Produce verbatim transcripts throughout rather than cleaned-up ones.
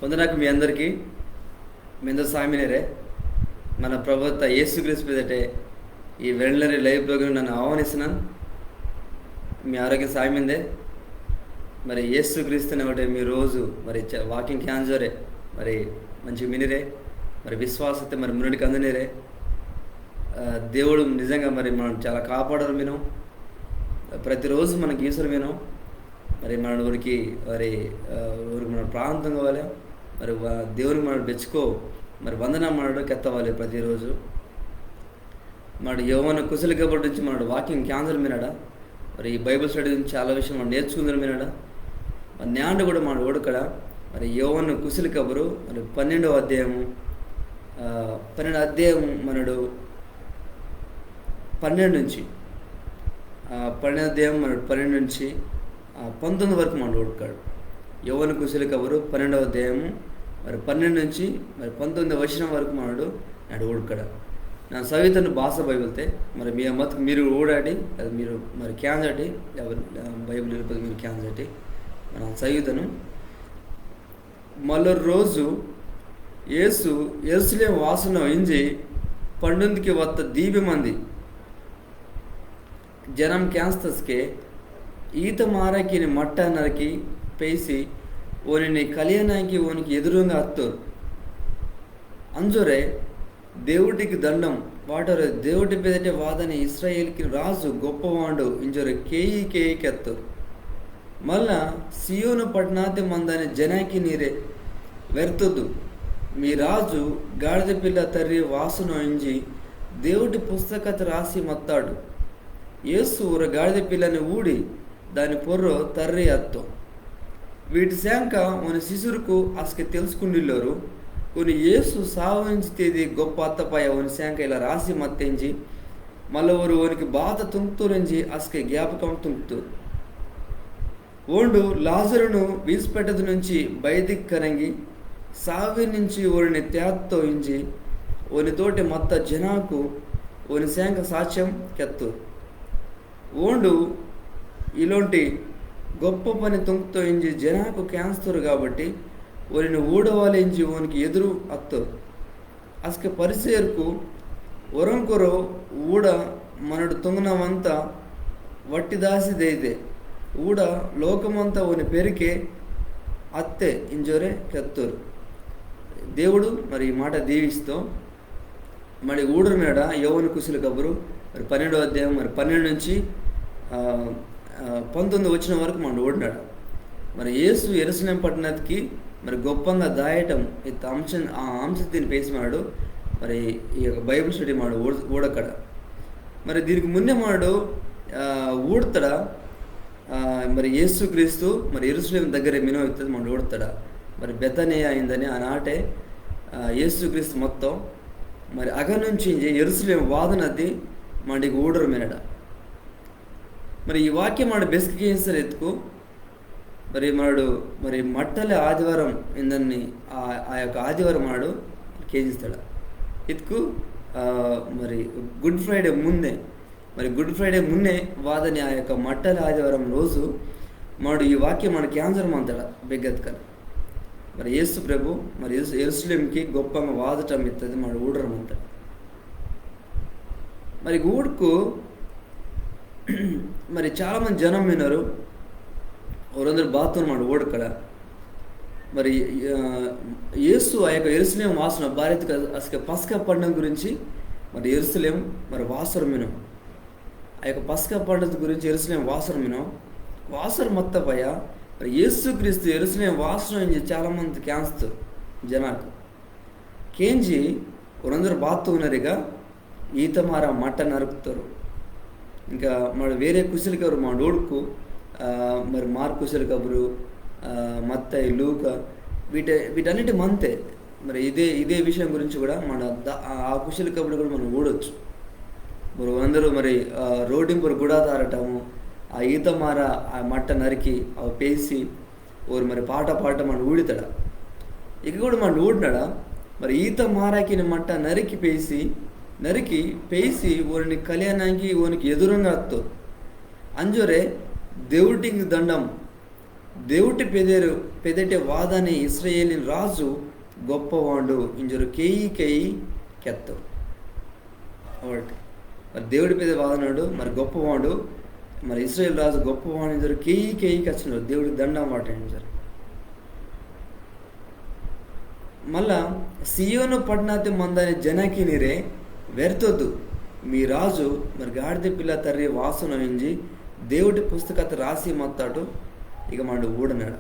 వందనాకు మీ అందరికీ. మీ అందరు సామినేరే. మన ప్రభుత్వ యేసుక్రీస్తు పేదటే ఈ వెండ్లరి live program నన్ను ఆహ్వానిస్తున్నాను. మీ ఆరోగ్యం సామిందే. మరి యేసుక్రీస్తుని ఒకటే మీ రోజు మరి చ-, వాక్యం కేంజోరే, మరి మంచి మినిరే, మరి విశ్వాసతే మరి మున్నటికి అందనిరే. ఆ, దేవుడు నిజంగా మరి మనం చాలా కాపాడరు మీను. ప్రతిరోజు మనకి ఈశ్వరు మీను. మరి మన ఊరికి మరి, ఆ, ఊరికి మన ప్రార్థన కావాలి. మరి వా-, దేవునికి మనడు మెచ్చుకో, మరి వందన మనడు కెత్తవాలి ప్రతిరోజు. మనడు యోవాను కుశల కబురు నుంచి మనడు వాక్యం కేంజోర్ మినడా. మరి ఈ Bible study నుంచి చాలా విషయం మనం నేర్చుకుందోర్ మినడా. మరి నేండు కూడా మనడు ఊడకడ మరి యోవాను కుశల కబురు మరి పన్నెండవ అధ్యాయము, ఆ, పన్నెండవ అధ్యాయము మనడు పన్నెండు నుంచి, ఆ, పన్నెండవ అధ్యాయం మనడు పన్నెండు నుంచి, ఆ, పంతొమ్మిది వరకు మనడు ఊడకడ. యోవాను కుశల కబురు పన్నెండవ అధ్యాయము మరి పన్నెండు నుంచి మరి పంతొమ్మిదవ వచనం వరకు మనడు నేండు ఊడకడ. నా సవితను భాష బైబిల్తే మరి మీ మత్కు మీరు ఊడాటి, అది మీరు మరి కేంజాటి, ఎవరు, ఆ, బైబిల్ ఇరుపతి మీరు కేంజాటి. మన సవితను మళ్ళొరు రోజు యేసు యెరూషలేం వాసనో ఇంజి పండుందికి వత్త దీబె మంది జనం కేంజ్తస్కె ఈత మారాకిని మట్ట నరికి పెయిసి ఓనిని కలియనాకి ఓనికి ఎదురుంగ అత్తోరు. అంజోరె దేవుటికి దండం, వాటోరె దేవుటి పెదటె వాదని ఇస్రాయేల్కిని రాజు గొప్పవాండు ఇంజోరె కేయి కేయి కెత్తోరు. మల్ల సియోను పట్నాతె మందని జనాకినిరె, వెర్తొద్దు, మీ రాజు గాడిద పిల్ల తర్రి వాసనో ఇంజి దేవుటి పుస్తకతె రాసి మత్తాడు. యేసు ఒరొ గాడిద పిల్లని ఊడి దాని పొర్రొ తర్రి అత్తో. వీటి సేంక ఓని శిశుర్కు అస్కె తెలుసుకుండిల్లోరు. ఓని యేసు సావు ఇంజి తేది గొప్ప అత్తపాయ ఓని సేంక ఇలా రాసి మత్తెంజి, మల్ల ఓరు ఓనికి బాత తుంగ్తోరింజి అస్కె జ్ఞాపకం తుంగ్తోరు. ఓండు లాజరును వీసిపెట్టదు నుంచి బయటికి కరంగి, సావి నుంచి ఓనిని తేత్తో ఇంజి, ఓని తోటె మత్త జనాకు ఓని సేంక సాక్ష్యం కెత్తోరు. ఓండు ఇలోంటి గొప్ప పని తుంగ్తో ఇంజి జనాకు కేంజ్తోరు కాబట్టి, ఓనిని ఊడవాలి ఇంజి ఓనికి ఎదురు అత్తోరు. అస్కె పరిసయ్యుర్కు ఒరొంకొరొ ఊడ మనడు తుంగనవంత వట్టిదాసి దైదె. ఊడ లోకమంత ఓని పెరికె అత్తె ఇంజోరె కెత్తోరు. దేవుడు మరి ఈ మాట దీవిస్తో. మరి ఊడరు మేడ యోవాను కుశల కబురు మరి పన్నెండో అధ్యాయం మరి పన్నెండు నుంచి, ఆ, ఆ, పంతొమ్మిది వచనం వరకు మనడు ఊడినాడు. మరి యేసు యెరూషలేం పట్టణానికి మరి గొప్పంగా దాయటం ఈ అంశం, ఆ అంశం దీన్ని పేసి మాడు. మరి ఈ యొక్క Bible study మాడు ఊడ-, ఊడక్కడ. మరి దీనికి మున్నే మాడు, ఆ, ఊడతాడా? ఆ, మరి యేసుక్రీస్తు మరి యెరూషలేం దగ్గర మినో ఇత్తది మాడు ఊడతాడా? మరి బెతనియా అయిందని ఆనాటే, ఆ, యేసుక్రీస్తు మొత్తం మరి అగ నుంచి ఇంజే యెరూషలేం వాదనది మాడికి ఊడరు మినడ. మరి ఈ వాక్యం మాడు బెస్కి కేసరి ఎత్తుకు మరి మాడు మరి మట్టలే ఆదివారం ఇందని ఆ, ఆ యొక్క ఆదివారం మాడు కేంజిస్తాడు. ఇతుకు, ఆ, మరి Good Friday మున్నే, మరి Good Friday మున్నే వాదని ఆ యొక్క మట్టలే ఆదివారం రోజు మాడు ఈ వాక్యం మాడు కేంజరం అంతాడు బెగ్గత్కని. మరి యేసు ప్రభు మరి యెరూష-, యెరూషలేంకి గొప్పంగా వాదటం ఇత్తది మాడు ఊడరం అంతాడు. మరి ఊడుకు మరి చాలామంది జనం విన్నారు. ఓరందరూ బాతున్నారు మాట ఊడక్కడ. మరి, ఆ, యేసు ఆ యొక్క యెరూషలేం వాసన భారత్కి అసలు పస్కా పండుగ గురించి మరి యెరూషలేం మరి వాసరం వినం. ఆ యొక్క పస్కా పండుగ గురించి యెరూషలేం వాసరం వినం. వాసరం మొత్తం పయ మరి యేసుక్రీస్తు యెరూషలేం వాసరం ఇంజి చాలామంది కేంజ్తోరు జనాకు. కేంజి ఓరందరూ బాతు ఉన్నారుగా ఈతమార మట్ట నరుకుతారు. ఇంకా మరి వేరే కుశల కబురు మాడు ఊడుకు, ఆ, మరి మార్కు కుశల కబురు, ఆ, మత్తయి, లూకా, వీట-, వీటన్నిటి మంతే. మరి ఇదే, ఇదే విషయం గురించి కూడా మన ద-, ఆ, ఆ కుశల కబురు కూడా మనం ఊడొచ్చు. మరి అందరూ మరి, ఆ, రోడ్డింపురు గుడా తారటము, ఆ ఈతమార ఆ మట్ట నరికి, అవి పేసి, ఓరు మరి పాట పాట మాడు ఊడితాడా? ఇక కూడా మాడు ఊడినాడా? మరి ఈత మారాకిని మట్ట నరికి పేసి, నరికి పేసి ఓరిని కలియనాకి ఓనికి ఎదురుంగా అత్తో. అంజోరే దేవుటికి దండం, దేవుటి పెదెరు, పెదెటె వాదాని ఇస్రాయేలిన్ రాజు గొప్పవాండు ఇంజోరు కేయి కేయి కెత్తో. అవుట్. మరి దేవుటి పెదె వాదనోండు, మరి గొప్పవాండు, మరి ఇస్రాయేల్ రాజు గొప్పవాండు ఇంజోరు కేయి కేయి కెచ్చినోరు, దేవుటికి దండం వాటె ఇంజోరు. మళ్ళా, సియోను పట్నాతె మందాని జనాకినిరే, వెర్తొద్దు, మీ రాజు మరి గాడిద పిల్ల తర్రి వాసనో ఇంజి దేవుటి పుస్తకతె రాసి మత్తాటు. ఇక మనడు ఊడనాడు.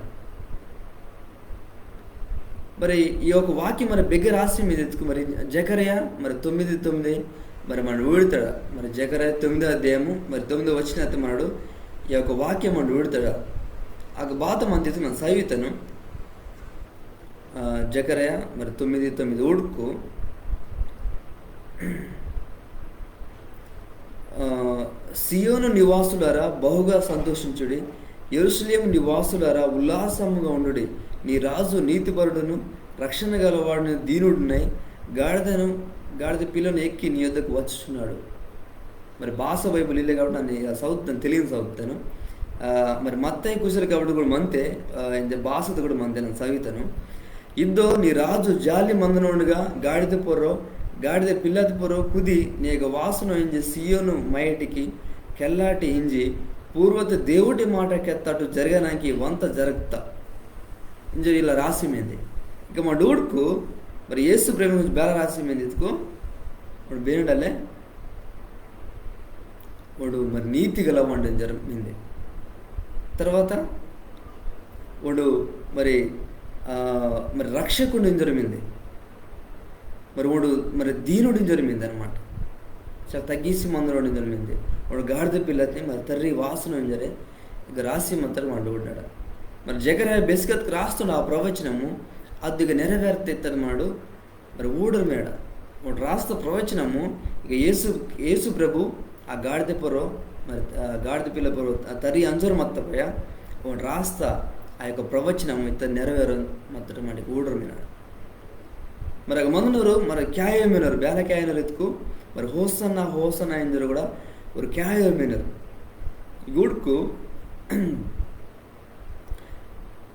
మరి ఈ యొక్క వాక్యం మరి బెగ్గ రాసి మిందె ఇత్కు మరి జకర్యా మరి తొమ్మిది తొమ్మిది మరి మనడు ఊడితాడు. మరి జకర్యా తొమ్మిదో అధ్యాయము మరి తొమ్మిదో వచనతె మనడు ఈ యొక్క వాక్యం మనడు ఊడితాడు. ఆ బాత మంతె ఇత్కు నన్న సవితను. ఆ, జకర్యా మరి తొమ్మిది తొమ్మిది ఊడ్కు, ఆ, సియోను నివాసులారా, బహుగా సంతోషించుడి, యెరూషలేము నివాసులారా, ఉల్లాసముగా ఉండుడి. నీ రాజు నీతిపరుడును, రక్షణ గలవాడును, దీనుడునై, గాడిదను, గాడిద పిల్లను ఎక్కి నీ యొద్దకు వచ్చుచున్నాడు. మరి బాస బైబిల్ ఇల్లే కాబట్టి నన్న ఇక సదువుతాను, తెలుగుని సదువుతాను. ఆ, మరి మత్తయి కుశల కబురు కూడా మంతె, ఆ, ఇంజె బాసతె కూడా మంతె నన్న సవితను. ఇద్దో నీ రాజు జాలి మందనోండుగా గాడిద పొర్రొ, గాడిద పిల్లతె పొర్రొ కుది, నీ యొక్క వాసనో ఇంజె సియోను మయటికి కెల్లాటి ఇంజి, పూర్వతె దేవుటి మాట కెత్తాటు జరగనాకి వంత జరగ్త. ఇంజె ఇలా రాసి మిందె. ఇక మనడు ఊడ్కు, మరి యేసు ప్రభుని గురించి బేల రాసి మిందె ఇత్కు, ఓండు బేనోండలె, ఓండు మరి నీతి గలవాండు ఇంజోరు మిందె. తర్వాత ఓండు మరి, ఆ, మరి రక్షకుండు ఇంజోరు మిందె. మరి ఓండు మరి దీనుడు ఇంజోరు మిందె అనమాట. చాలా తగ్గిసి మందనోండు ఇంజోరు మిందె. ఓండు గాడిద పిల్లతె మరి తర్రి వాసనో ఇంజోరె ఇక రాసి మత్తోరు మనడు ఊడినాడు. మరి జకర్యా బెస్కెత్కు రాస్తోండు ఆ ప్రవచనము, అద్దు ఇక నెరవేర్తె ఇత్తది మనడు మరి ఊడోర్ మేడ. ఓండు రాస్త ప్రవచనము, ఇక యేసు, యేసు ప్రభు ఆ గాడిద పొర్రొ, మరి, ఆ, గాడిద పిల్ల పొర్రొ, ఆ, తర్రి అంజోరు మత్త పయ, ఓండు రాస్త ఆ యొక్క ప్రవచనము ఇత్త నెరవేరు మత్తోరు మనడు ఊడోర్ మేడ. మరి అగ మందనోరు, మరి కేయో మినోరు, బేల కేయో మినోరు ఇత్కు, మరి హోసన్న, హోసన్న ఇంజోరు కూడా, ఓరు కేయో మినోరు. ఊడ్కు,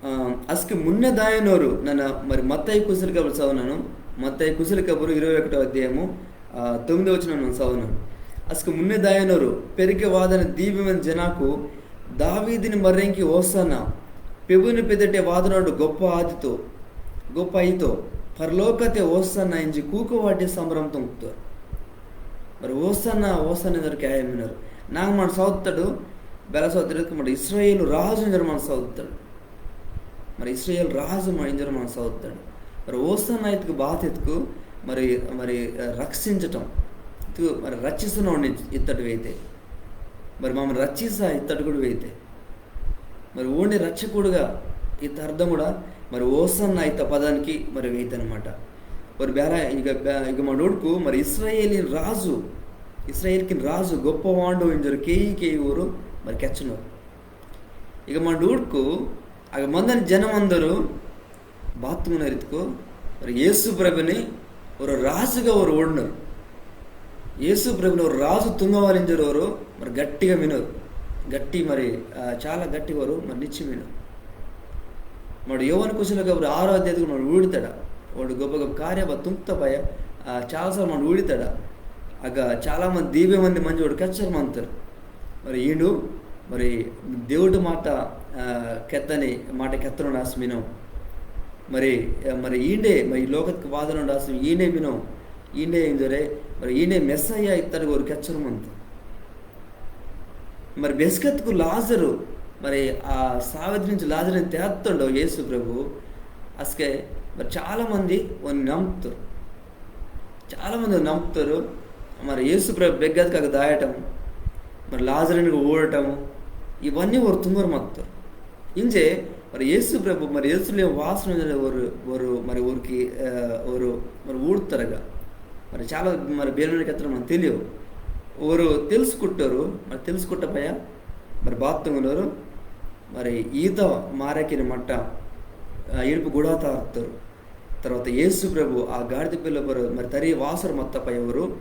ఆ, అస్కె మున్నె దాయనోరు, నన్న మరి మత్తయి కుశల కబురు సదవనాను, మత్తయి కుశల కబురు ఇరవై ఒకటో అధ్యాయము, ఆ, తొమ్మిదో వచనం నన్న సదవనాను. అస్కె మున్నె దాయనోరు, పెరికె వాదని దీబె మంది జనాకు, దావీదిని మర్రెంకి ఓసన్న, పెబుని పెదెటె వాదనోండు గొప్ప ఆదితో, గొప్ప అయితో, పరలోకతె ఓసన్న ఇంజి కూకువాటి సంబరం తుంగ్తోరు. మరి ఓసన్న, ఓసన్న ఇంజోరు కేయో మినోరు. నాంగ మనడు సదువుతాడు, బేల సదువుతాడు, మరి ఇస్రాయేలు రాజు ఇంజోరు మనడు సదువుతాడు. మరి ఇస్రాయేలు రాజు మ-, ఇంజోరు మనడు సదువుతాడు. మరి ఓసన్న ఇత్కు బాత ఇత్కు, మరి, మరి, ఆ, రక్షించటం. ఇత్కు మరి రక్షిస్తున్నోండు ఇత్తడు వేయితె. మరి మమ్మల్ని రక్షిస్తా ఇత్తడు కూడా వేయితె. మరి ఓండే రక్షకుడుగా ఇత్త అర్థం కూడా మరి ఓసన్న ఇత్త పదానికి మరి వేయితె అనమాట. ఓరు బేల ఇక బే-, ఇక మనడు ఊడ్కు మరి ఇస్రాయేలిన్ రాజు, ఇస్రాయేల్కిన్ రాజు గొప్పవాండు ఇంజోరు కేయి కేయి ఓరు మరి కెచ్చనోరు. ఇక మనడు ఊడ్కు అగ మందని జనం అందోరు బాత్తుకున్నారు ఇత్కు, మరి యేసు ప్రభుని ఓరు రాజుగా ఓరు ఊడినారు. యేసు ప్రభుని ఓరు రాజు తుంగవాలింజోరు ఓరు మరి గట్టిగా మినోరు. గట్టి మరి, ఆ, చాలా గట్టిగా ఓరు మరి నిచ్చి మినోరు. మరి యోవాను కుశల కబురు ఆరో అధ్యాయతె మనడు ఊడితాడ. ఓండు గొప్ప గొప్ప కార్య బా తుంగ్త పయ, ఆ, చాలాసార్లు మనడు ఊడితాడ. అగ చాలా మంది దీబె మంది మంజోరు కెచ్చోర్ మంతోరు. మరి ఈండు, మరి దేవుటి మాట, ఆ, కెత్తని, మాట కెత్తనోండు ఆసి మినో. మరి, ఆ, మరి ఈండే, మరి ఈ లోకత్కి వాదనోండు ఆసి ఈండే మినో. ఈండే ఇంజోరె, మరి ఈండే మెస్సయ్య ఇత్తడు ఓరు కెచ్చోర్ మంతోరు. మరి బెస్కెత్కు లాజరు, మరి ఆ సావితి నుంచి లాజరుని తేత్తోండో యేసు ప్రభు, అస్కె మరి చాలా మంది ఓని నమ్ముతోరు. చాలా మంది నమ్ముతోరు. మరి యేసు ప్రభు బెగ్గత్కు అగ దాయటము, మరి లాజరుని ఊడటము, ఇవన్నీ ఓరు తుంగోర్ మత్తోరు. ఇంజె మరి యేసు ప్రభు మరి యెరూషలేం వాసనోండు ఓరు, ఓరు మరి ఓరికి, ఆ, ఓరు మరి ఊడ్తోరుగా. మరి చాలా మరి బేనోండు కెత్తోరో మనకి తెలియో. ఓరు తెలుసుకుట్టోరు, మరి తెలుసుకుట్ట పయ మరి బాత్తుంగనోరు మరి ఈత మారకిన మట్ట, ఆ, ఇడుపు గుడాత ఆర్తోరు. తర్వాత యేసు ప్రభు ఆ గాడిద పిల్ల పొర్రొ మరి తర్రి వాసోర్ మత్త పయ ఓరు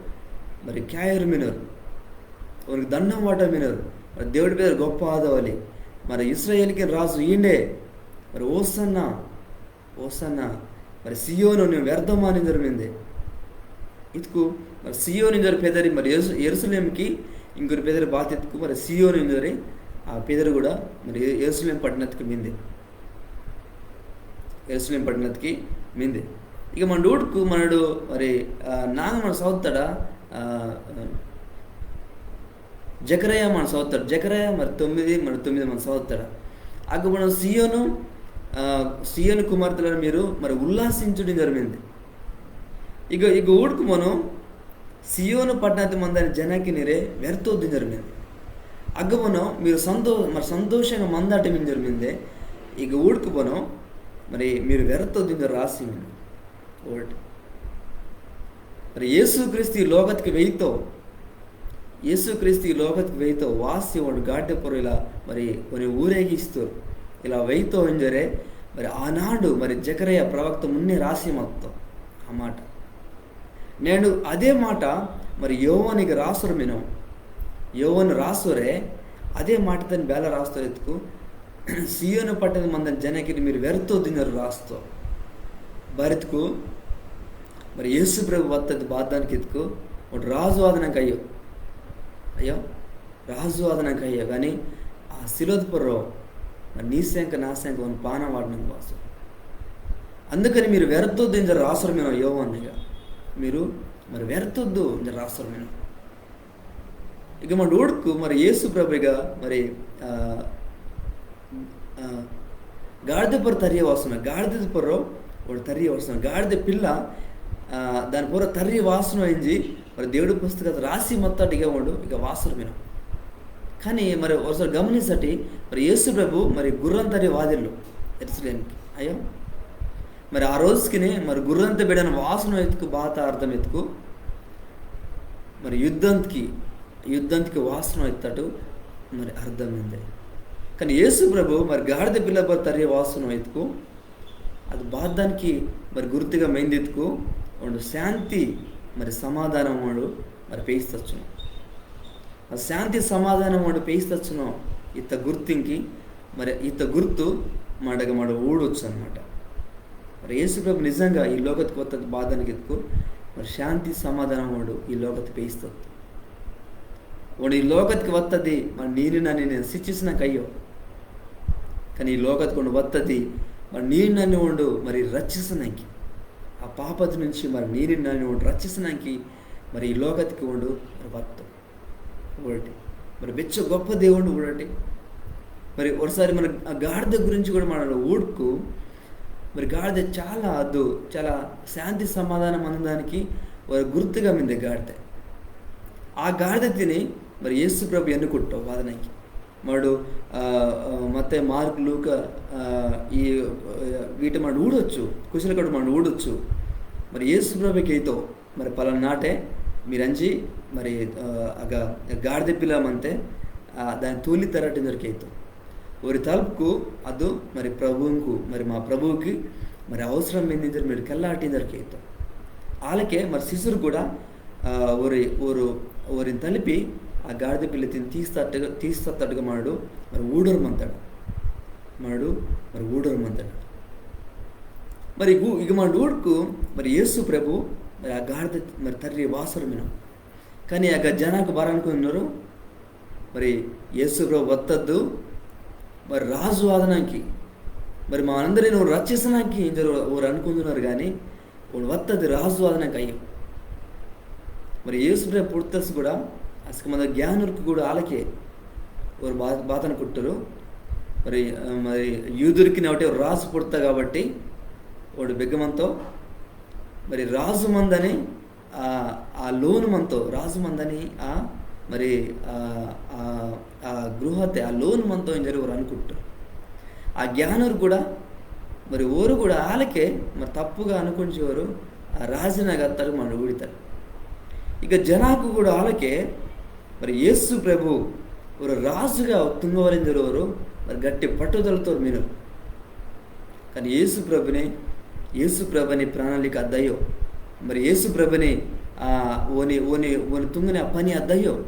మరి కేయోర్ మినోరు. ఓనికి దండం వాటోర్ మినోరు. మరి దేవుటి పేరు గొప్ప ఆదవాలి. మరి ఇస్రాయేల్కి రాజు ఈండే, మరి ఓసన్న, ఓసన్న, మరి సియోను నిమ్మ వెర్దమానింజోరు మిందే. ఇత్కు మరి సియోను ఇంజోరు పెదరి మరి యెరూస-, యెరూసలేంకి ఇంకొరు పెదరి బాతిత్కు మరి సియోను ఇంజోరే ఆ పెదరి కూడా మరి యె-, యెరూసలేం పట్టణత్కి మిందే. యెరూసలేం పట్టణత్కి మిందే. ఇక మనడు ఊడ్కు మనడు మరి, ఆ, నాంగ మన సదువుతాడా, ఆ, ఆ, జెకరయా మన సదువుతాడు. జెకరయా మరి తొమ్మిది, మరి తొమ్మిది మన సదువుతాడు. అగ్గ మన సియోను, ఆ, సియోను కుమార్తెలారా మీరు మరి ఉల్లాసించుడి ఇంజోరు మిందే. ఇక, ఇక ఊడ్కు మనం సియోను పట్టణత్కి మందని జనాకినిరే వెర్తొద్దు ఇంజోరు మిందే. అగ్గ మనం మీరు సంతో-, మరి సంతోషంగా మందాటం ఇంజోరు మిందే. ఇక ఊడ్కు మనం మరి మీరు వెర్తొద్దు ఇంజోరు రాసి మిందే. ఓల్డ్. మరి యేసుక్రీస్తు ఈ లోకత్కి వెయితో, యేసుక్రీస్తు ఈ లోకత్కి వెయితో, వాసి ఓండు గాడిద పొర్రొ ఇలా మరి ఓని ఊరేగిస్తోరు. ఇలా వెయితో ఇంజోరే, మరి ఆనాడు మరి జెకరయా ప్రవక్త మున్నే రాసి మత్తో ఆ మాట. నేండు అదే మాట మరి యోవానిగ రాసోరు మినో. యోవాను రాసోరే, అదే మాట తని బేల రాస్తోరు ఇత్కు, సియోను పట్టణత్కి మందని జనాకిని మీరు వెర్తొద్దు ఇంజోరు రాస్తో. బారిత్కు, మరి యేసు ప్రభు వత్తది బాతానికి ఇత్కు, ఓండు రాజు ఆదనంకి అయ్యో. అయ్యో, రాజు ఆదనంకి అయ్యో, కానీ ఆ సిలువత్ పొర్రొ, మరి నీ సెంక నా సెంక ఓండు పానం వాటనంకి వాసో. అందుకని మీరు వెర్తొద్దు ఇంజోరు రాసోరు మినో యోవానిగ. మీరు మరి వెర్తొద్దు ఇంజోరు రాసోరు మినో. ఇక మనడు ఊడ్కు మరి యేసు ప్రభు ఇక మరి, ఆ, ఆ, గాడిద పొర్రొ తర్రియ వాసనో, గాడిద పొర్రొ ఓండు తర్రియ వాసనో, గాడిద పిల్ల, ఆ, దాని పొర్రొ తర్రియ వాసనో ఇంజి మరి దేవుడి పుస్తకతె రాసి మత్తాటిగ ఓండు ఇక వాసోరు మినో. కానీ మరి ఒకసారి గమనించటి, మరి యేసు ప్రభు మరి గుర్రం తర్రియ వాదిల్లు యెరూసలేంకి. అయ్యో, మరి ఆ రోజుకినే మరి గుర్రంత బిడ్డన వాసనో ఇత్కు బాత అర్థం ఇత్కు, మరి యుద్ధంత్కి, యుద్ధంత్కి వాసనో ఇత్తటు మరి అర్థం మిందే. కానీ యేసు ప్రభు మరి గాడిద పిల్ల పొర్రొ తర్రియ వాసనో ఇత్కు, అది బాతానికి మరి గుర్తుగా మిందిత్కు ఓండు శాంతి మరి సమాధానం ఓండు మరి పేయిస్తచ్చును. ఆ శాంతి సమాధానం ఓండు పేయిస్తచ్చును. ఇత్త గుర్తింకి, మరి ఇత్త గుర్తు మనడగ మనడు ఊడొచ్చు అన్నమాట. మరి యేసు ప్రభు నిజంగా ఈ లోకత్కి వత్తది బాతానికి ఇత్కు, మరి శాంతి సమాధానం ఓండు ఈ లోకత్కి పేయిస్తొద్దు. ఓండు ఈ లోకత్కి వత్తది మరి నిన్ని నన్ని శిక్షిసనంకి అయ్యో. కానీ ఈ లోకత్కి ఓండు వత్తది మరి నిన్ని నన్ని ఓండు మరి రక్షిసనంకి. ఆ పాపతి నుంచి మరి నిన్ని నన్ని ఓండు రక్షిసనంకి మరి ఈ లోకత్కి ఓండు మరి వత్తో. ఊడటి. మరి బెచ్చో గొప్ప దేవుండు ఊడటి. మరి ఒకసారి మన ఆ గాడిద గురించి కూడా మనడు ఊడ్కు, మరి గాడిద చాలా అద్దు, చాలా శాంతి సమాధానం మందనానికి ఒక గుర్తుగా మిందే గాడిద. ఆ గాడిద తిని మరి యేసు ప్రభు ఎన్నుకుట్టో వాదనకి. మనడు, ఆ, ఆ, మత్తయి, మార్కు, లూకా, ఆ, ఈ, ఆ, వీటి మనడు ఊడొచ్చు, కుశల కూడా మనడు ఊడొచ్చు. మరి యేసు ప్రభు కెయితో, మరి పలానా నాటే మీరంజి మరి, ఆ, అగ గాడిద పిల్ల మంతే, ఆ, దాని తోలి తరటి ఇంజోరు కెయితో. ఓరి తలుపుకు అదు మరి ప్రభువుకు, మరి మా ప్రభువుకి మరి అవసరం మిందే ఇంజోరు మీరు కెల్లాటి ఇంజోరు కెయితో. ఆలకే మరి శిష్యురు కూడా, ఆ, ఓరి, ఓరు, ఓరిని తలిపి ఆ గాడిద పిల్లతిని తీస్తట్టుగా, తీస్తట్టుగా మనడు మరి ఊడోరు మంతాడు. మనడు మరి ఊడోరు మంతాడు. మరి గు-, ఇక మనడు ఊడ్కు మరి యేసు ప్రభు మరి ఆ గాడిద మరి తర్రి వాసోరు మినో. కానీ అగ జనాకు బారనుకున్నారు, మరి యేసు ప్రభు వత్తద్దు, మరి రాజు ఆదనానికి, మరి మా అందరిని ఓరు రక్షిసనానికి ఇంజోరు ఓరు అనుకుంటున్నారు, కానీ ఓండు వత్తది రాజు ఆదనానికి అయ్యో. మరి యేసు ప్రభు పుట్టస్ కూడా అసలు మన జ్ఞానుర్కు కూడా ఆలకే ఓరు బా-, బాతను కుట్టరు. మరి, ఆ, మరి యూదుర్కిని ఒకటే రాజు పుడతా కాబట్టి ఓండు బెగ్గ మంతో మరి రాజు మందని ఆ, ఆ లోను మంతో, రాజు మందని ఆ, మరి, ఆ, ఆ, ఆ గృహతే, ఆ లోను మంతో ఇంజోరు ఓరు అనుకుట్టరు. ఆ జ్ఞానురు కూడా, మరి ఓరు కూడా ఆలకే, మరి తప్పుగా అనుకుంజోరు, ఆ రాజునగ అత్తరు మనడు ఊడితారు. ఇక జనాకు కూడా ఆలకే, మరి యేసు ప్రభు ఓరు రాజుగా తుంగవలింజోరు ఓరు, మరి గట్టి పట్టుదలతో మినో. కానీ యేసు ప్రభునే, యేసు ప్రభుని ప్రణాళిక అద్దయ్యో. మరి యేసు ప్రభుని, ఆ, ఓని, ఓని, ఓని తుంగని ఆ పని అద్దయ్యో.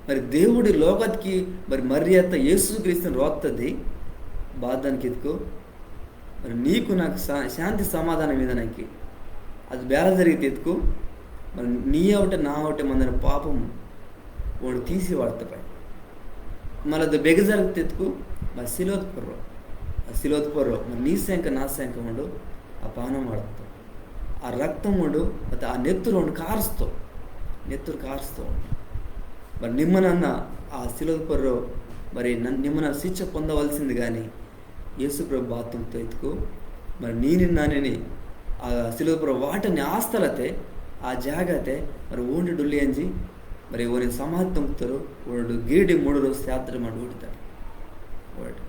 మరి దేవుడి లోకత్కి మరి మర్రి అత్త యేసుక్రీస్తుని రోత్తది బాతానికి ఇత్కు, మరి నీకు నాకు శా-, శాంతి సమాధానం ఈదనంకి. అది బేల జరిగితే ఇత్కు, మరి నీ అవుటే నా అవుటే మందని పాపం ఓండు తీసి వాటతపై. మళ్ళీ అది బెగ జరిగితే ఇత్కు, మరి సిలువత్ పొర్రో. ఆ సిలువత్ పొర్రో. మరి నీ సెంక నా సెంక ఓండు, ఆ పానం వాటతో. ఆ రక్తం ఓండు, అత్త ఆ నెత్తురు ఓండు కార్స్తో. నెత్తురు కార్స్తో. మరి నిమ్మ నన్న ఆ సిలువత్ పొర్రో, మరి నన్-, నిమ్మ నన్న శిక్ష పొందవలసింది కానీ, యేసు ప్రభు బాత తుంగ్తో ఇత్కు, మరి నీని నానిని ఆ సిలువ పొర్రో వాటని ఆ స్థలతే, ఆ జాగతే, మరి ఓండు డొల్లి అంజి, మరి ఓని సమాధి తుంగ్తోరు, ఓండు గిరిడి మూడు రోజు యాత్ర మాడు ఊడితాడు. ఓండు.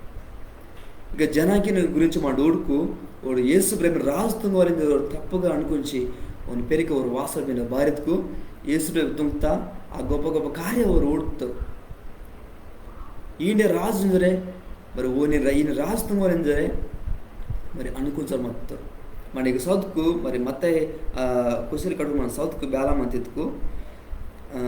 ఇక జనాకిని గురించి మాడు ఊడుకు, ఓండు యేసు ప్రభు రాజు తుంగవాలింది ఓరు తప్పుగా అనుకుంచి, ఓని పెరిక ఓరు వాసన మీద బారిత్కు, యేసు ప్రభు తుంగ్తా, ఆ గొప్ప గొప్ప కార్య ఓరు ఊడుతోరు. ఈండే రాజు ఇంజరే, మరి ఓని ర-, ఈని రాజు తుంగోలింజరే, మరి అనుకుంచోరు మత్తోరు. మరి ఇక సౌత్కు, మరి మత్తయి, ఆ, కుసిరి కడుకు మన సౌత్కు బేల మంతిత్కు, ఆ,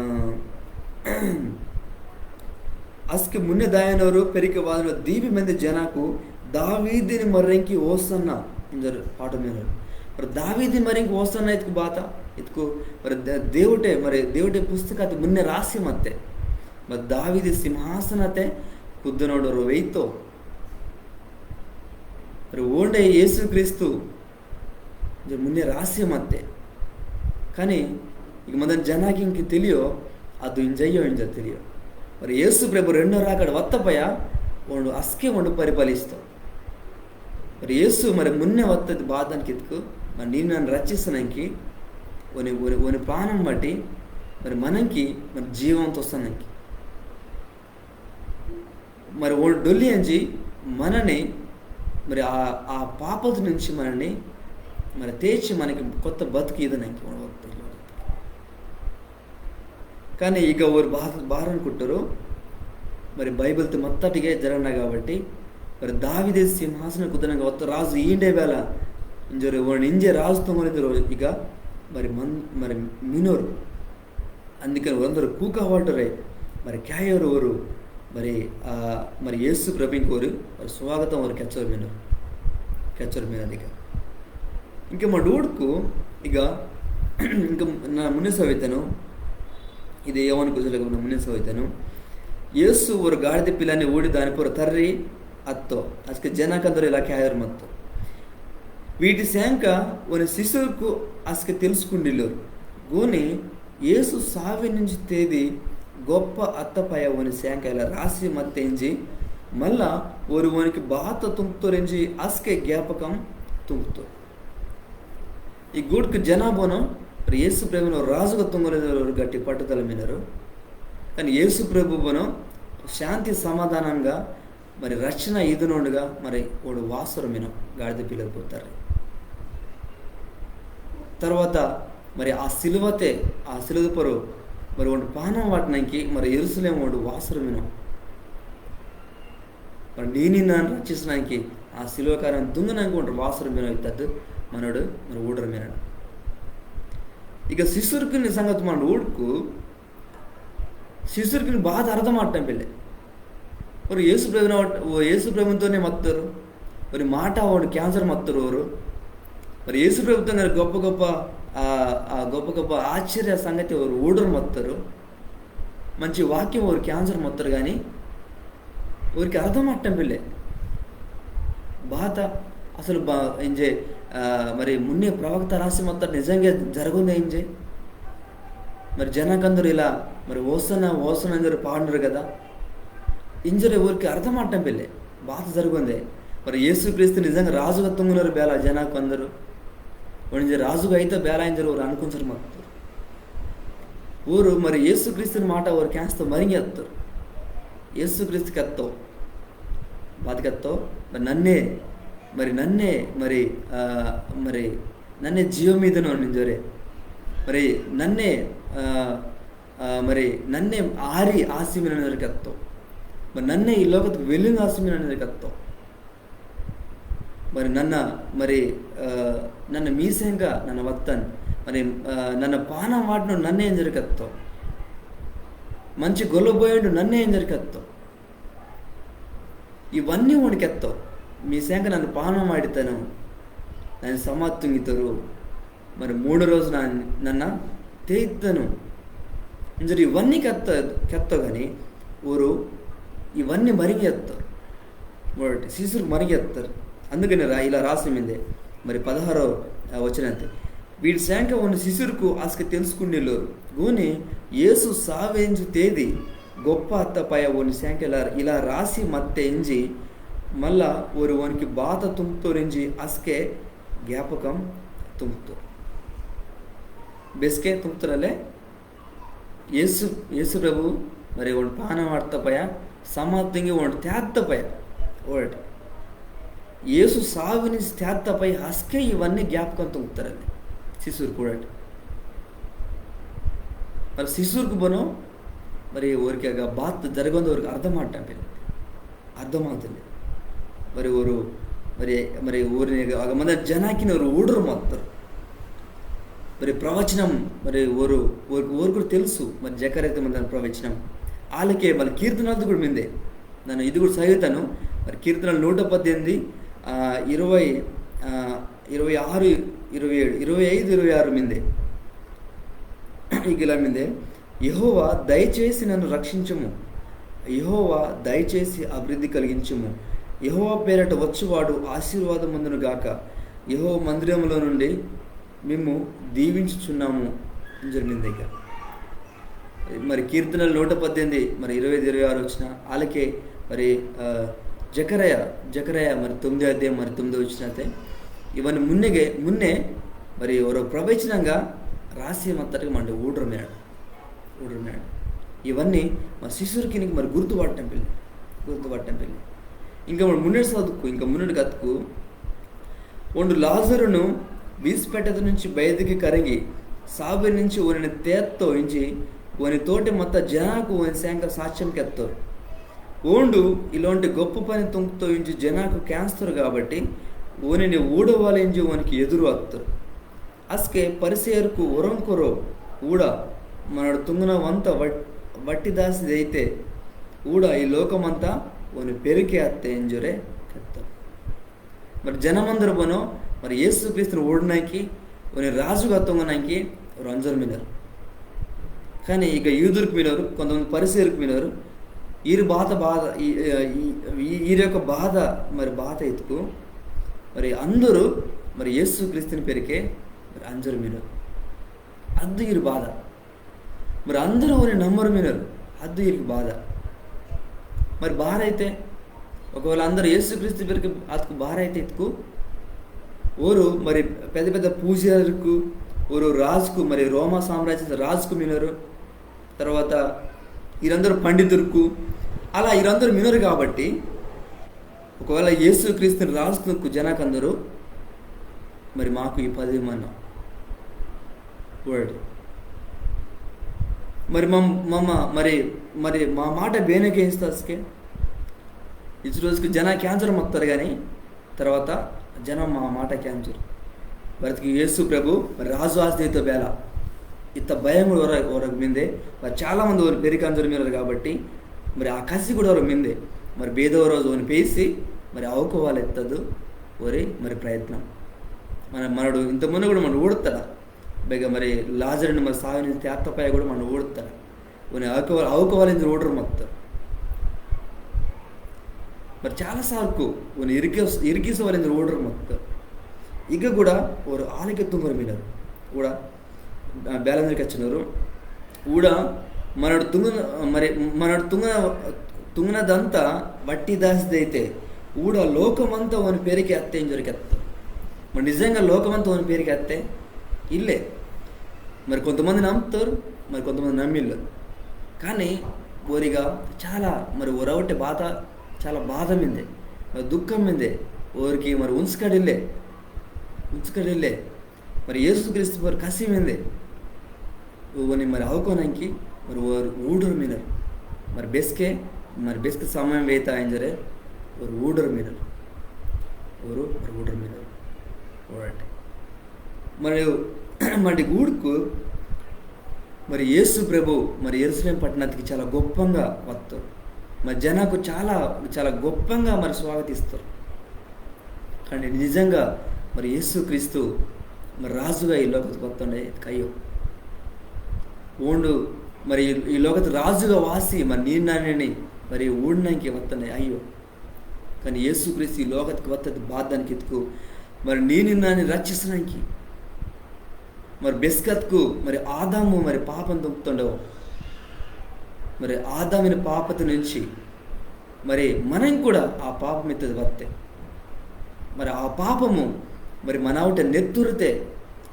అస్కె మున్నె దాయనోరు పెరికె వాదనో దీపి మంది జనాకు దావీదిని మర్రెంకి ఓసన్న ఇంజోరు పాట మేనోరు. మరి దావీది మర్రెంకి ఓసన్న ఇత్కు బాత, ఇత్కు మరి ద-, దేవుటే, మరి దేవుటే పుస్తకతే మున్నె రాసి మత్తే. మరి దావీది సింహాసనతే కుద్దనోడోరు వెయితో. మరి ఓండే యేసు క్రీస్తు ఇంజోరు మున్నే రాసి మత్తే. కానీ ఇక మందని జనాకింకి తెలియో, అదు ఇంజయ్యో ఇంజో తెలియో. మరి యేసు ప్రభు రెండో రాకడ వత్తపయ, ఓండు అస్కే ఓండు పరిపాలిస్తో. మరి యేసు మరి మున్నే వత్తది బాతానికి ఇత్కు, మరి నిన్ను నన్ను రక్షిస్తనంకి, ఓని, ఓని, ఓని పానం బట్టి, మరి మనంకి, మరి జీవం తొస్తనంకి. మరి ఓ డొల్లి అంజి మనని, మరి ఆ, ఆ పాపత నుంచి మనని, మరి తేచి మనకి కొత్త బతుకు ఈదనంకి ఓండు వత్తోండు. కానీ ఇక ఓరు బాధ, బారనుకుంటారు, మరి బైబిల్తో మత్తటిగే జరగన కాబట్టి, మరి దావీదే సింహాసనం కుద్దనంగా వత్త రాజు ఈండే వేళ, ఇంజోరు ఓండు ఇంజే రాజు తొంగలిద్దరు ఇక, మరి మన్-, మరి మినోరు. అందుకని ఓరందరు కూక వాటరే, మరి కేయోరు ఓరు, మరి, ఆ, మరి యేసు ప్రభుంకి ఓరు, మరి స్వాగతం ఓరు కెచ్చోరు మినోరు. కెచ్చోరు మినోరు ఇక. ఇంకా మా డూడ్కు ఇక, ఇంకా నా మున్నే సవితను, ఇది యోవాను కుశలకు నా మున్నే సవితను. యేసు ఓరు గాడిద పిల్లని ఊడి దాని పొర తర్రి అత్తో, అస్కె జనాకందరు ఇలా కేయోరు మత్తో. వీటి సేంక ఓని శిష్యుర్కు అస్కె తెలుసుకుండిల్లోరు. గోని యేసు సావి నుంచి తేది గొప్ప అత్తపయ ఓని సేంక ఇలా రాసి మత్తేంజి, మళ్ళా ఓరు ఓనికి బాత తుంగ్తోరింజి అస్కె జ్ఞాపకం తుంగ్తోరు. ఈ గూడ్కు జనా బోనో, మరి యేసు ప్రభును రాజుగా తుంగోరెంజోరు గట్టి పట్టుదల మినోరు. కానీ యేసు ప్రభు బోనో శాంతి సమాధానంగా మరి రక్షణ ఈదనోండుగా మరి ఓండు వాసోరు మినో గాడిద పిల్లలు పుడతారు. తర్వాత మరి ఆ సిలువతే, ఆ సిలువ పొరు మరి ఓండు పానం వాటనంకి మరి యెరూషలేం ఓండు వాసోరు మినో. మరి నీని నన్ను రక్షిస్తనంకి ఆ సిలువ కార్యం తుంగనంకి ఓండు వాసోరు మినో ఇత్తద్దు మనడు మరి ఊడోరు మినడు. ఇక శిష్యుర్కిని సంగతి మన ఊడ్కు శిష్యుర్కిని బాత అర్థం ఆటం పిల్లే. ఓరు యేసు ప్రభున-, ఓ యేసు ప్రభుతోనే మత్తోరు. ఓని మాట ఓండు కేంజోరు మత్తోరు ఓరు. మరి యేసు ప్రభుతో గొప్ప గొప్ప, ఆ, ఆ గొప్ప గొప్ప ఆశ్చర్య సంగతి ఓరు ఊడోరు మత్తోరు. మంచి వాక్యం ఓరు కేంజోరు మత్తోరు కానీ ఓరికి అర్థం ఆటం పిల్లే. బాత అసలు బా-, ఇంజే, ఆ, మరి మున్నే ప్రవక్త రాసి మత్తోరు నిజంగా జరగందే ఇంజే. మరి జనాకందరు ఇలా మరి ఓసన్న, ఓసన్న ఇంజోరు పాడినోరు కదా. ఇంజోరే ఓరికి అర్థం ఆటం పిల్లే. బాత జరగందే. మరి యేసుక్రీస్తు నిజంగా రాజుగా తుంగనోరు బేల జనాకందరు. ఓండు ఇంజే రాజుగా అయితే బేల ఇంజోరు ఓరు అనుకుంజోరు మత్తోరు. ఓరు మరి యేసుక్రీస్తుని మాట ఓరు కేంజ్తో మరింగి అత్తోరు. యేసుక్రీస్తు కెత్తో. బాత కెత్తో. మరి నన్నే, మరి నన్నే, మరి, ఆ, మరి నన్నే జీవం ఈదనోండు ఇంజోరే. మరి నన్నే, ఆ, ఆ, మరి నన్నే ఆరి ఆసి మినోండు ఇంజోరే కెత్తో. మరి నన్నే ఈ లోకత్కు వెలుంగు ఆసి మినోండు ఇంజోరే కెత్తో. మరి నన్న, మరి, ఆ, నన్న మీ సేంక నన్న వత్తన్. మరి, ఆ, నన్న పానం వాటనోండు నన్నే ఇంజోరే కెత్తో. మంచి గొల్లబోయిండు నన్నే ఇంజోరి కెత్తో. ఇవన్నీ ఓండు కెత్తో. మీ సేంక నన్న పానం వాటితాను, నన్న సమాధి తుంగితోరు, మరి మూడో రోజు నన్న, నన్న తేదితాను ఇంజోరి ఇవన్నీ కెత్త, కెత్తో గాని ఓరు ఇవన్నీ మరిగి ఎత్తో. మొదటి శిశురు మరిగి ఎత్తారు. అందుకని రా-, ఇలా రాసి మిందే. మరి పదహారో, ఆ, వచనంతే. వీడి సేంక ఓని శిశురుకు అస్కె తెలుసుకుండిల్లోరు. గోని యేసు సావింజి తేది గొప్ప అత్త పయ ఓని సేంక ఇలా, ఇలా రాసి మత్తే ఇంజి మళ్ళా ఓరు ఓనికి బాత తుంగ్తోరింజి అస్కె జ్ఞాపకం తుంగ్తోరు. బెస్కె తుంగ్తోరలే యేసు, యేసు ప్రభు మరి ఓండు పానం వాట్త పయ, సమాధి తుంగి ఓండు తేద్ద పయ. ఓడటి. యేసు సావిని తేద్ద పయ అస్కె ఇవన్నీ జ్ఞాపకం తుంగ్తోరలే. శిశురు కూడటి. మరి శిశురుకు బోనో, మరి ఓరికి అగ్గ బాత జరగందో ఓరికి అర్థం ఆటం పిల్ల. అర్థం ఆతలే. మరి ఓరు, మరి, మరి ఓరిని అగ్గ మంద జనాకిని ఓరు ఊడోరు మత్తోరు. మరి ప్రవచనం, మరి ఓరు, ఓరు, ఓరు కూడా తెలుసు, మరి జకర్యాతే మందని ప్రవచనం. ఆలకే మళ్ళీ కీర్తనలు కూడా మిందే. నన్న ఇది కూడా సదివితాను. మరి కీర్తనలు నూట పద్దెనిమిది, ఆ, ఇరవై, ఆ, ఇరవై ఆరు, ఇరవై ఏడు, ఇరవై ఐదు, ఇరవై ఆరు మిందే. ఇగిలా మిందే, "యెహోవా, దయచేసి నన్ను రక్షించుము. యెహోవా, దయచేసి అభివృద్ధి కలిగించుము. యెహోవా పేరట వచ్చువాడు ఆశీర్వాదమొందును గాక. యెహోవా మందిరములో నుండి మేము దీవించుచున్నాము" ఇంజోరి మిందే ఇగ్గ. మరి కీర్తనలు నూట పద్దెనిమిది, మరి ఇరవై ఐదు, ఇరవై ఆరు వచనం, ఆలకే మరి, ఆ, జకర్యా, జకర్యా మరి తొమ్మిదో అధ్యాయం మరి తొమ్మిదో వచనం అయితే, ఇవన్నీ మున్నెగే, మున్నే మరి ఓరో ప్రవచనంగా రాసి మత్తటిగా మండు ఊడోరు మినడు. ఊడోరు మినడు. ఇవన్నీ మరి శిశురుకినికి మరి గుర్తుపట్టం పిల్ల, గుర్తుపట్టం పిల్ల. ఇంకా మరి మున్నెడు సదుకు, ఇంకా మున్నెడు కత్తుకు, ఓండు లాజరును వీసిపెట్టెద నుంచి బయటికి కరిగి, సావి నుంచి ఓనిని తేత్తో ఇంజి, ఓని తోటి మత్త జనాకు ఓని సేంక సాక్ష్యం కెత్తోరు. ఓండు ఇలాంటి గొప్ప పని తుంగ్తో ఇంజి జనాకు కేంజ్తోరు కాబట్టి, ఓనిని ఊడవాలింజి ఓనికి ఎదురు అత్తోరు. అస్కె పరిసయ్యుర్కు ఒరొంకొరో ఊడ, మనడు తుంగనవంత వట్-, వట్టిదాసిదైతే, ఊడ ఈ లోకమంతా ఓని పెరికె అత్తె ఇంజోరె కెత్తోరు. మరి జనమందరు బోనో, మరి యేసుక్రీస్తుని ఊడనాంకి, ఓని రాజుగా తుంగనాంకి, ఓరు అంజోరు మినోరు. కానీ ఇక యూదుర్కు మినోరు, కొంతమంది పరిసయ్యుర్కు మినోరు, ఈరి బాధ, బాధ, ఈ, ఈ, ఈ, ఈరి యొక్క బాధ, మరి బాధ ఇత్కు, మరి అందరు, మరి యేసుక్రీస్తుని పెరికె, మరి అంజోరు మినోరు. అద్దు ఈరి బాధ. మరి అందరు ఓని నమ్మోరు మినోరు, అద్దు ఈరికి బాధ. మరి బారైతే, ఒకవేళ అందరు యేసుక్రీస్తు పెరికె అత్కు బారైతే ఇత్కు, ఓరు మరి పెద్ద పెద్ద పూజారుర్కు, ఓరు రాజుకు, మరి రోమా సామ్రాజ్యత రాజుకు మినోరు, తర్వాత ఈరందరు పండితుర్కు, అలా ఈరందరు మినోరు కాబట్టి, ఒకవేళ యేసుక్రీస్తుని రాజుకు జనాకందరు, మరి మాకు ఈ పదవి మన్న. Word. మరి మమ్-, మమ్మ, మరి, మరి మా మాట బేనకే ఇస్తాస్కే? ఇచ్చి రోజుకు జన కేంజోరు మత్తోరు కానీ, తర్వాత జనం మా మాట కేంజోరు. వారికి యేసు ప్రభు మరి రాజు ఆస్తితో బేల. ఇత్త భయం కూడా ఓర-, ఓరకు మిందే. మరి చాలా మంది ఓరు పెరికె అంజోరు మినోరు కాబట్టి, మరి ఆ కసి కూడా ఓరకు మిందే. మరి బేదో రోజు ఓని పేసి, మరి అవుకోవాలి ఎత్తదు ఓరి మరి ప్రయత్నం. మన, మనడు ఇంతకుముందు కూడా మనడు ఊడతాడా? బేగ మరి లాజరుని మరి సావిని తేత్తపాయ కూడా మనడు ఊడతాడా? ఓని అవుకో-, అవుకోవాలింది ఊడోరు మత్తోరు. మరి చాలా సార్కు ఓని ఇరికే-, ఇరికిసవాలింది ఊడోరు మత్తోరు. ఇక కూడా ఓరు ఆలకే తుంగోరు మినోరు. కూడా, ఆ, బేలందరికి వచ్చినోరు. కూడా మనడు తుంగన, మరి మనడు తుంగన, తుంగనదంతా వట్టి దాసిదైతే కూడా లోకమంతా ఓని పెరికె అత్తె ఇంజోరి కెత్తోరు. మరి నిజంగా లోకమంతా ఓని పెరికె అత్తె ఇల్లే. మరి కొంతమంది నమ్ముతారు, మరి కొంతమంది నమ్మిల్లోరు. కానీ ఓరిగా చాలా మరి ఓరవట్టే బాధ, చాలా బాధ మిందే, మరి దుఃఖం మిందే, ఓరికి మరి ఉంచుకడిల్లే, ఉంచుకడిల్లే. మరి యేసుక్రీస్తు ఓరు కసి మిందే. ఓని మరి అవుకోనాంకి మరి ఓరు ఊడోరు మినోరు. మరి బెస్కే, మరి బెస్కే సమయం వేత ఇంజోరె ఓరు ఊడోరు మినోరు. ఓరు మరి ఊడోరు మినోరు. ఊడటి. మరి, మరి ఊడ్కు మరి యేసు ప్రభు మరి యెరూషలేం పట్టణానికి చాలా గొప్పంగా వత్తో. మరి జనాకు చాలా, చాలా గొప్పంగా మరి స్వాగతిస్తోరు. కానీ నిజంగా మరి యేసుక్రీస్తు మరి రాజుగా ఈ లోకత్కు వత్తుండే కయ్యో. ఓండు మరి ఈ, ఈ లోకత్కు రాజుగా వాసి మరి నిన్నానిని మరి ఊడనాంకి వత్తుండే అయ్యో. కానీ యేసుక్రీస్తు ఈ లోకత్కు వత్తది బాతానికి ఇత్కు మరి నిన్నానిని రక్షిసనాంకి. మరి బెస్కత్కు మరి ఆదాము మరి పాపం తుంగ్తోండో. మరి ఆదామిని పాపతి నుంచి మరి మనం కూడా ఆ పాపం ఇత్తది వత్తే. మరి ఆ పాపము మరి మనవుట నెత్తురితే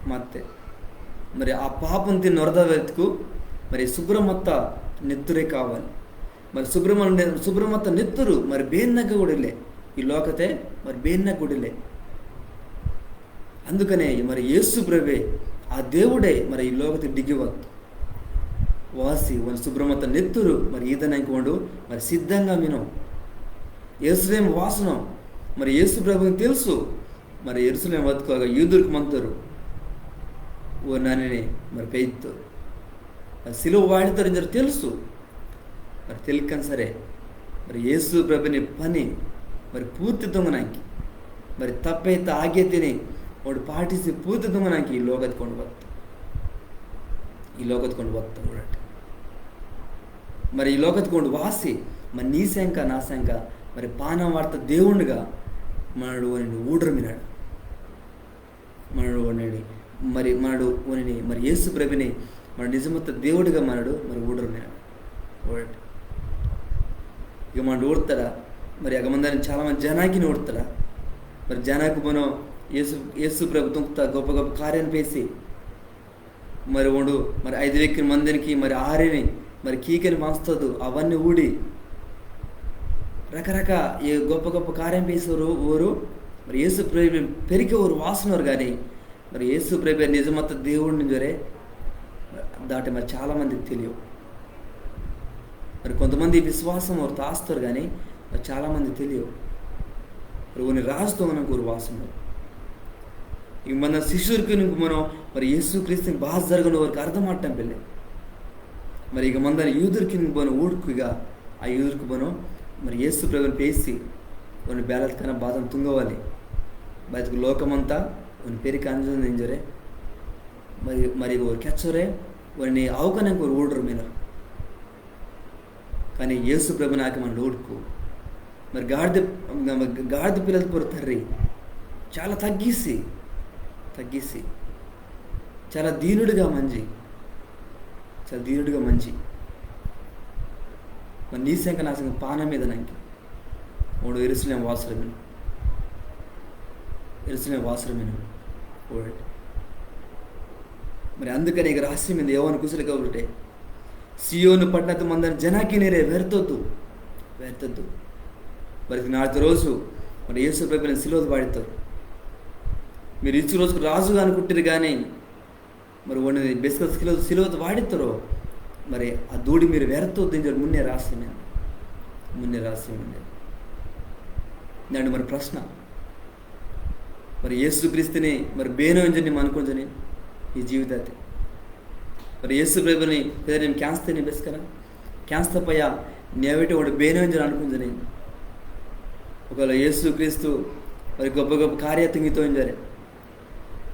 మత్తే. మరి ఆ పాపం తిని నొరదవెత్తుకు మరి సుబ్రమత్త నెత్తురే కావాలి. మరి సుబ్రమ-, సుబ్రమత్త నెత్తురు మరి బేన్నగ్గ కూడా ఇల్లే. ఈ లోకతే మరి బేన్నగ్గ కూడా ఇల్లే. అందుకనే మరి యేసు ప్రభే ఆ దేవుడే మరి ఈ లోకతే డిగి వత్తు. వాసి ఓని సుబ్రమత్త నెత్తురు మరి ఈదనాంకి ఓండు మరి సిద్ధంగా మినో. యెరూషలేం వాసనో మరి యేసు ప్రభుని తెలుసు. మరి యెరూషలేం వత్తుకు అగ్గ యూదుర్కు మంతోరు ఓ నానిని మరి పెయిత్తోరు. మరి సిలువ వాడితోరు ఇంజోరు తెలుసు. మరి తెలికని సరే మరి యేసు ప్రభుని పని మరి పూర్తి తుంగనాంకి, మరి తప్పైతే ఆగేతిని ఓండు పాటిసి పూర్తి తుంగనాంకి ఈ లోకత్కు ఓండు వత్తో. ఈ లోకత్కు ఓండు వత్తో ఊడటి. మరి ఈ లోకత్కు ఓండు వాసి మరి నీ సెంక నా సెంక మరి పానం వాట్త దేవుండుగా మనడు ఓనిని ఊడోరు మినడు. మనడు ఓనిని మరి మనడు ఓనిని మరి యేసు ప్రభుని మరి నిజమత్త దేవుడుగా మనడు మరి ఊడోరు మినడు. ఊడటి. ఇక మనడు ఊడతాడా? మరి అగ్గ మందని చాలా మంది జనాకిని ఊడతాడా? మరి జనాకు మనం యేసు, యేసు ప్రభు తుంగ్త గొప్ప గొప్ప కార్యాన్ని పేసి మరి ఓండు మరి ఐదు వెక్కిన మందినికి మరి ఆరిని మరి కీకని మాస్తదు అవన్నీ ఊడి రకరక ఈ గొప్ప గొప్ప కార్యం పేసోరు ఓరు. మరి యేసు ప్రభు పెరికే ఓరు వాసనోరు కానీ మరి యేసు ప్రభు నిజమత్త దేవుడిని ఇంజోరే దాటి మరి చాలా మందికి తెలియో. మరి కొంతమంది విశ్వాసం ఓరు తాస్తోరు కానీ మరి చాలా మంది తెలియో. మరి ఓని రాజుతో మనకు ఓరు వాసనోరు. ఇక మన శిష్యుర్కిని మనం మరి యేసు క్రీస్తుని బాత జరగనో ఓరికి అర్థం ఆటం పిల్లే. మరి ఇక మందని యూదుర్కిని మనం ఊడ్కు ఇక ఆ యూదుర్కు మనం మరి యేసు ప్రభుని పేసి ఓని బేలత్కన బాతన్ తుంగవాలి. బయటకు లోకమంతా ఓని పెరికే అంజోంది ఇంజోరే. మరి, మరి ఓరు కెచ్చోరే, ఓని అవకనంకి ఓరు ఊడోరు మినరు. కానీ యేసు ప్రభుని ఆకి మనడు ఊడ్కు. మరి గాడిద, గాడిద పిల్లది పొర్రొ తర్రి. చాలా తగ్గిసి, తగ్గిసి. చాలా దీనుడుగా మంజి. చాలా దీనుడుగా మంజి. మరి నీ సెంక నా సెంక పానం ఈదనాంకి ఓండు యెరూషలేం వాసోరు మినో. యెరూషలేం వాసోరు మినో. ఊడటి. మరి అందుకనే ఇక రహస్యం మిందే యోవాను కుసలి కబురుటే. సియోను పట్నతు మందని జనాకినిరే వెర్తొద్దు. వెర్తొద్దు. మరి నాటి రోజు మరి యేసు ప్రభుని సిలువతు వాడితోరు. మీరు ఇచ్చు రోజుకు రాజుగా అనుకుంటారు కానీ మరి ఓనిని బెస్కత్ సిలువ, సిలువతు వాడితోరో మరి ఆ దూడి మీరు వెర్తొద్దు ఇంజోరు మున్నే రాసి మిందే. మున్నే రాసి మిందే. నన్ను మరి ప్రశ్న. మరి యేసు క్రీస్తుని మరి బేనో ఇంజోరు నిమ్మ అనుకుంజని ఈ జీవితాతే. మరి యేసు ప్రభుని పేరు నిమ్మ కేంజ్తిని బెస్కన. కేంజ్త పయ్య నేవేటి ఓండు బేనో ఇంజోరు అనుకుంజని. ఒకవేళ యేసు క్రీస్తు మరి గొప్ప గొప్ప కార్య తుంగితో ఇంజోరే.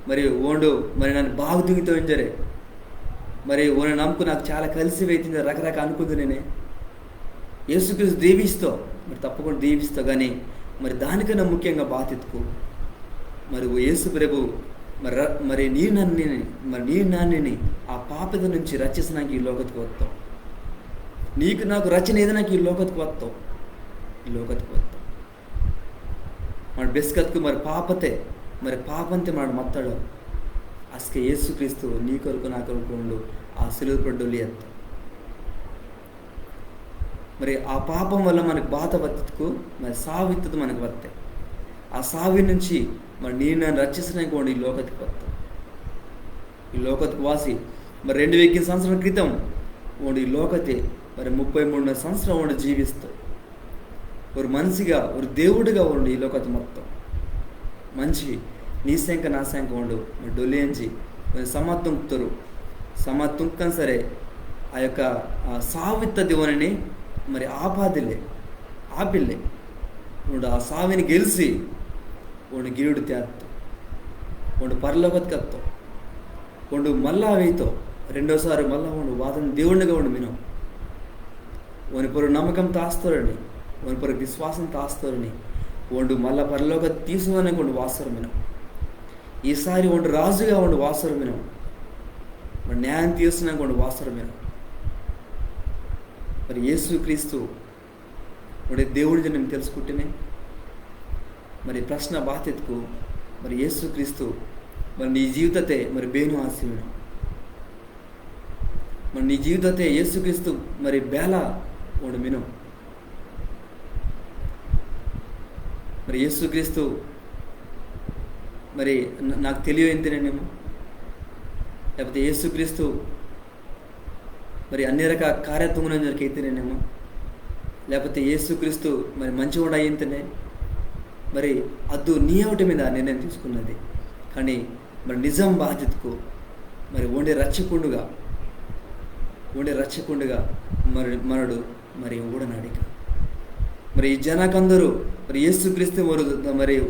మరి ఓండు మరి నన్ను బాగు తుంగితో ఇంజోరే. మరి ఓని నమ్ముకు నాకు చాలా కలిసి వెయితింది రకరకాల అనుకుంజనేనే. యేసుక్రీస్తు దీవిస్తో, మరి తప్పకుండా దీవిస్తో కానీ మరి దానికన్నా ముఖ్యంగా బాతిత్కు మరి ఓ యేసు ప్రభు మరి ర-, మరి నీ నన్నిని, మరి నీ నాన్నిని ఆ పాపత నుంచి రక్షిసనాంకి ఈ లోకత్కు వత్తో. నీకు నాకు రక్షణ ఈదనాంకి ఈ లోకత్కు వత్తో. ఈ లోకత్కు వత్తో. మన బెస్కత్కు మరి పాపతే, మరి పాపంతే మనడు మత్తడో. అస్కే యేసుక్రీస్తు నీ కొరకు నా కొరకు ఓండు ఆ సిలువ పొర్రొ డొల్లి అత్తో. మరి ఆ పాపం వల్ల మనకు బాత వత్తుకు మరి సావిత్తది మనకు వత్తే. ఆ సావి నుంచి మరి నీ నన్ను రక్షిసనాంకి ఓండు ఈ లోకత్కు వత్తో. ఈ లోకత్కు వాసి మరి రెండు వేల సంవత్సరాల క్రితం ఓండు ఈ లోకతే మరి ముప్పై మూడున్నర సంవత్సరం ఓండు జీవిస్తో. ఓరు మనిషిగా, ఓరు దేవుడుగా ఓండు ఈ లోకత మొత్తం. మంచి నీ సెంక నా సెంక ఓండు మరి డొల్లి అంజి, ఓని సమాధి తుంగ్తోరు. సమాధి తుంకన్ సరే, ఆ యొక్క, ఆ, సావిత్తది ఓనిని మరి ఆపాదిల్లే, ఆపిల్లే. ఓండు ఆ సావిని గెలిసి, ఓండు గిరుడు తేత్తో, ఓండు పరలోకత్కి అత్తో, ఓండు మళ్ళా వేయితో, రెండోసారి మళ్ళా ఓండు వాదని దేవుండుగా ఓండు మినో. ఓని పొర్రో నమ్మకం తాస్తోరని, ఓని పొర్రో విశ్వాసం తాస్తోరని, ఓండు మళ్ళా పరలోక తీసుకోనకి ఓండు వాసోర్ మినో. ఈసారి ఓండు రాజుగా ఓండు వాసోర్ మినో, మరి న్యాయం తీర్చనకి ఓండు వాసోర్ మినో. మరి యేసుక్రీస్తు ఓండే దేవుండు ఇంజి నిమ్మ తెలుసుకుంటేనే, మరి ప్రశ్న బాతిత్కు, మరి యేసుక్రీస్తు మరి నీ జీవితతే మరి బేను ఆసి మినో. మరి నీ జీవితతే యేసుక్రీస్తు మరి బేల ఓండు మినో. మరి యేసుక్రీస్తు మరి న-, నాకు తెలియో ఇంతనేనేమో, లేకపోతే యేసుక్రీస్తు మరి అన్ని రకాల కార్యతుంగనని ఇంజోరికి అయితేనేమో, లేకపోతే యేసుక్రీస్తు మరి మంచివాడు అయ్యింతనే, మరి అద్దు నీ అవుట మీద ఆ నిర్ణయం తీసుకున్నది. కానీ మరి నిజం బాతిత్కు మరి ఓండే రక్షకుండుగా, ఓండే రక్షకుండుగా మరి మనడు మరి ఊడనాడిక. మరి ఈ జనాకందరూ మరి యేసుక్రీస్తు ఓరు మరి,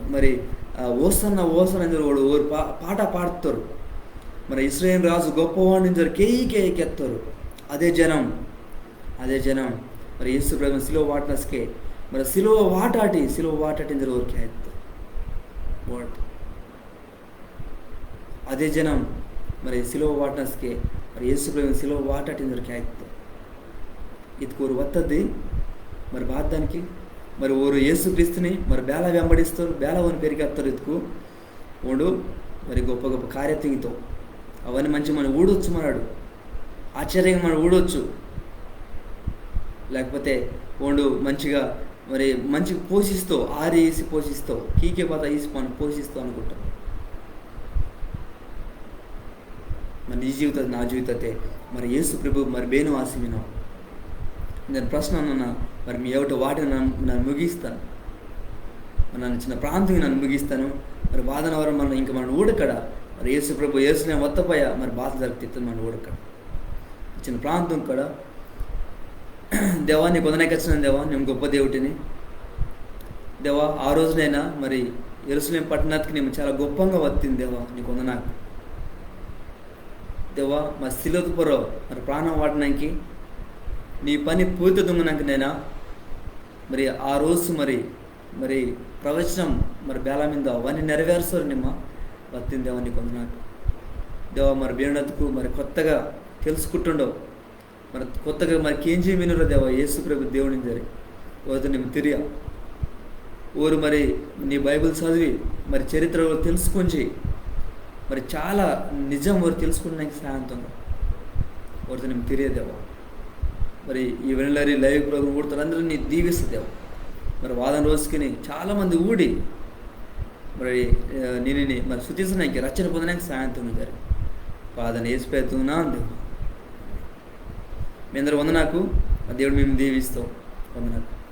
మరి, ఆ, ఓసన్న, ఓసన్న ఇంజోరు ఓరు, ఓరు పా-, పాట పాడుతారు. మరి ఇస్రాయేల్ రాజు గొప్పవాడు ఇంజోరు కేయి కేయి కెత్తోరు. అదే జనం, అదే జనం మరి యేసు ప్రభు సిలువ వాటనస్కే, మరి సిలువ వాటాటి, సిలువ వాటాటి ఇంజోరు ఓరు కేయిత్తోరు. What? అదే జనం మరి సిలువ వాటనస్కే, మరి యేసు ప్రభు సిలువ వాటాటి ఇంజోరు కేయిత్తోరు. ఇత్కు ఓరు వత్తది మరి బాతానికి, మరి ఓరు యేసుక్రీస్తుని మరి బేల వెంబడిస్తోరు, బేల ఓని పెరికెత్తోరు ఇత్కు ఓండు మరి గొప్ప గొప్ప కార్య తుంగితో. అవన్నీ మంచి మనం ఊడొచ్చు మనడు, ఆశ్చర్యంగా మనం ఊడొచ్చు. లేకపోతే ఓండు మంచిగా మరి మంచిగా పోషిస్తో, ఆరి ఈసి పోషిస్తో, కీకే బాత ఈసి మనం పోషిస్తో అనుకుంటాం. మరి నీ జీవిత, నా జీవితతే మరి యేసు ప్రభు మరి బేను ఆసి మినో. నేను ప్రశ్న నన్న మరి మీ అవుట వాటి నన్న, నన్న ముగిస్తాను. మరి నన్న చిన్న ప్రార్థన నన్న ముగిస్తాను. మరి వాదన వారం మన ఇంకా మన ఊడకడ మరి యేసు ప్రభు యేసునే వత్తపయ మరి బాత జరుగుతుంది మన ఊడకడ. చిన్న ప్రార్థన కడ. దేవా, నీకు వందనాకు వచ్చినాను దేవా, నేను గొప్ప దేవుడిని. దేవా, ఆ రోజునైనా మరి యెరూషలేం పట్టణానికి నేను చాలా గొప్పంగా వత్తిని దేవా, నీకు వందనాకు. దేవా, మా సిలువత పొర్రో మరి ప్రాణం వాటనానికి, నీ పని పూర్తి తుంగనానికి నైనా మరి ఆ రోజు మరి, మరి ప్రవచనం మరి బేల మిందో అవన్నీ నెరవేర్సోరు నిమ్మ వత్తిని దేవా, నీకు వందనాకు. దేవా, మరి బేనత్కు మరి కొత్తగా తెలుసుకుంటుండో, మరి కొత్తగా మరి కేంజీ మినురో దేవా, యేసు ప్రభు దేవుడు ఇంజోరి ఓరితో నిమ్మ తిరియా. ఓరు మరి నీ బైబిల్ చదివి మరి చరిత్ర ఓరు తెలుసుకుంచి మరి చాలా నిజం ఓరు తెలుసుకుంటానికి సాయంత్రం ఓరితో నిమ్మ తిరియా దేవా. మరి ఈ వెన్నెలరి live program ఊడతారు అందరినీ దీవిస్తా దేవా. మరి వాదన రోజుకిని చాలా మంది ఊడి మరి, ఆ, నిన్నిని మరి స్తుతించడానికి రక్షణ పొందడానికి సాయంత్రం ఇంజోరి. వాదన యేసు పేరుతో దేవా. మీ అందరు వందనాకు, ఆ దేవుడు మిమ్మ దీవిస్తో. వందనాకు.